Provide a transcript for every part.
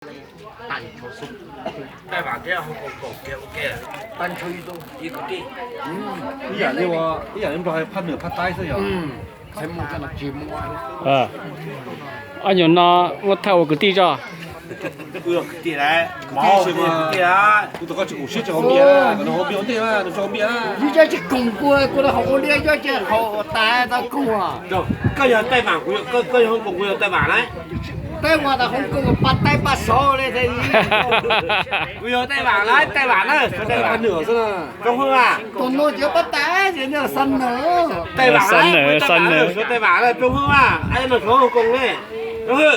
Ib yam li ua, ib yam li Nplog hais phaj nwm phaj taib xwb yog. Ob nyuag no muab thawj ua kwv tij tso. Kuv tus koj tsis koom siab tsis haus npias, haus npias ua ntej mas nws tsis haus npias. Yus cov tsis koom kuv, kuv los haus ua liaj, cov tsis haus tas tau koom. Koj yog Taij Vam, koj yog Hong Kong, kuv yog Taij Vam na. Taij Vam tas Hong Kong pas taib pas sov li thiab. Kuv yog Taij Vam na, Taij Vam na, Taij Vam xwb na. Tsoom Hwm mas. Tus no cov pas taib ces nej xav nawm. Taij Vam na, Taij Vam na, Taij Vam na, Tsoom Hwm mas, ai no Hong Kong ne. Tsoom Hwm.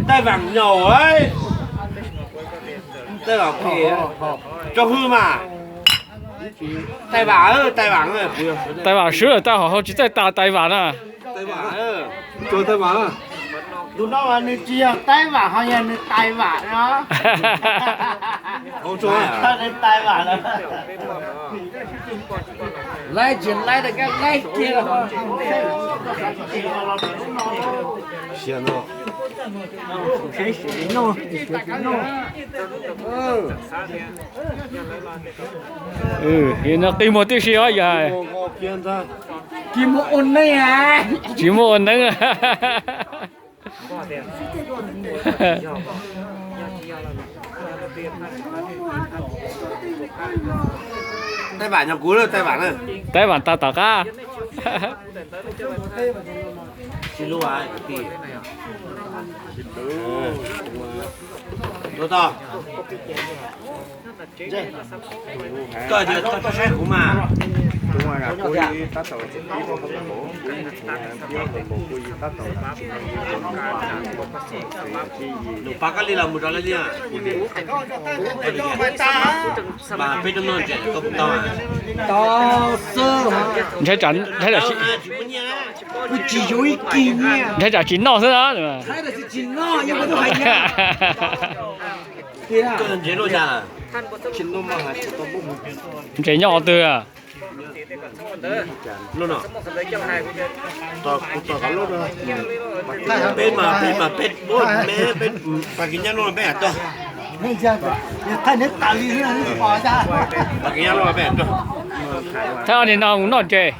Taij Vam nyaum, Taij Vam, Tsoom Hwm mas. Taij Vam, Taij Vam, Taij Vam swb lawm, Taij Vam hauv tsis txawj tas Taij Vam na. Tus no mas nws tsis yog Taij Vam ho yog nws Taij Vam no. Nws Taij Vam na. Laib tsis laib rau koj laib kiag los. Yog no qi muag tib si os yog. Tsis muaj ua neeb. Tsis muaj ua neeb. Taij Vam nyob kuv, Taij Vam na. Taij Vam tau tom qab. Koj, koj saib kuv mas. Nws pab koj li los mus rau li. Mas peb rau no ntses koj puas tau? Tau xwb. Ntshai tsam, ntshai tsam, kuv tsis yuav ib kis nyiaj. Ntshai tsam tsis noj xwb na. Ntshai tsam tsis noj, yog kuv twb hais nyiaj. Koj ntses luaj cas lawm? Ntses nyob qhov twg? Peb mas, peb mas, peb, peb, pas kis nyab no peb tuaj. Thaij ob niag no mus noj ntses.